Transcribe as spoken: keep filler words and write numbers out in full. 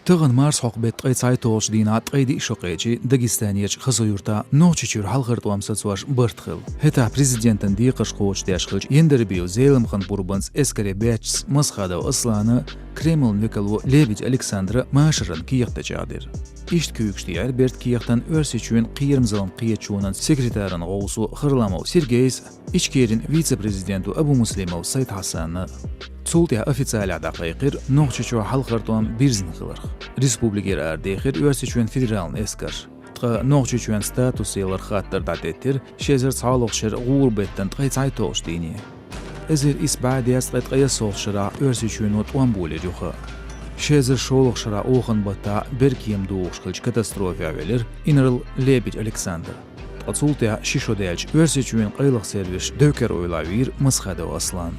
Тахана марсхьокху беттан ткъе цхьайтталгӀачу дийнахь ткъе диъ шо кхечи Дагестанерчу Хасавюртахь Нохчийчуьра хьалхара тӀом сацош барт хилла. ХӀетахь президентан декхарш кхочушдеш хилча, Яндарбиев Зелимхан Пурбанца эскаран баьччаца Масхадов Аслана, Кремлан векало Лебедь Александра машаран кехат тӀечӀагӀдира. Иштта куьйгаш дехьира бертан кехатан Оьрсийчоьнан кхерамзаллин кхеташонан секретаран гӀовсо Харламов Сергейс, Ичкерин вице-президенто Абумуслимов Сайд-Хьасана. Цул тӀаьхьа официалехь дӀакхайкхира Нохчийчохь хьалхара тӀом бирзина хиларх. Республикера арадехира Оьрсийчоьнан федералан эскарш. Ткъа Нохчийчоьнан статус яларх хаттар дӀатӀеттира ши эзар цхьалгӀачу шеран гӀуран беттан ткъе цхьайтталгӀачу дийне. Эзар исс бӀе дезткъе ткъайоьсналгӀачу шарахь Оьрсийчоьно тӀом болийра юха. Ши эзар шолгӀачу шарахь оханан баттахь беркема догӀуш хиллачу катастрофехь велира инарла Лебедь Александр. Ткъа цул тӀаьхьа ши шо даьлча Оьрсийчоьнан къайлаха сервисаш девкара эвлавийра Масхадов Аслан.